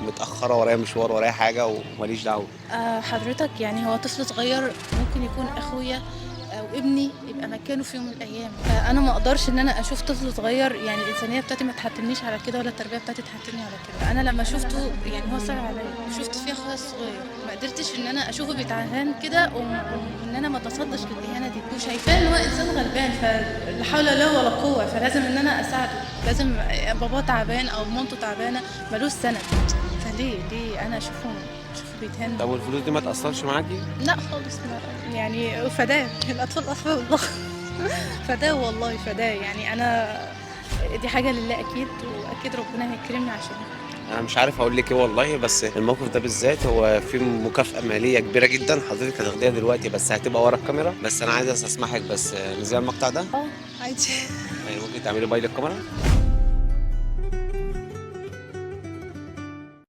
متاخره، ورايا مشوار، ورايا حاجه، وماليش دعوه. حضرتك يعني هو طفل صغير، ممكن يكون اخويا او ابني يبقى مكانه في يوم من الايام. انا ما اقدرش ان انا اشوف طفل صغير، يعني الانسانية بتاعتي ما تحتمنيش على كده، ولا التربية بتاعتي تحتمني على كده. انا لما شفته يعني هو صعب عليا، وشفت فيه اخويا الصغير، ما قدرتش ان انا اشوفه بيتعهان كده وان انا ما اتصدش للاهانه دي، وشايفاه ان هو انسان غلبان، فلا حول له ولا قوه، فلازم ان انا اساعده. لازم باباه تعبان او مامته تعبانه، ملوش سند، فليه ليه انا اشوفه بيتهان؟ طب والفلوس دي ما تاثرش معاكي؟ لا خالص، يعني فداه الأطفال أطفال الله، فداه والله فداه. يعني أنا دي حاجة لله أكيد، وأكيد ربنا هيكرمني عشانها. انا مش عارف اقول لك ايه والله، بس الموقف ده بالذات هو في مكافأة مالية كبيرة جدا حضرتك هتاخديها دلوقتي، بس هتبقى ورا الكاميرا. بس انا عايز استسمحك بس نزل المقطع ده. اه عادي. يعني ممكن تعملي bye للكاميرا؟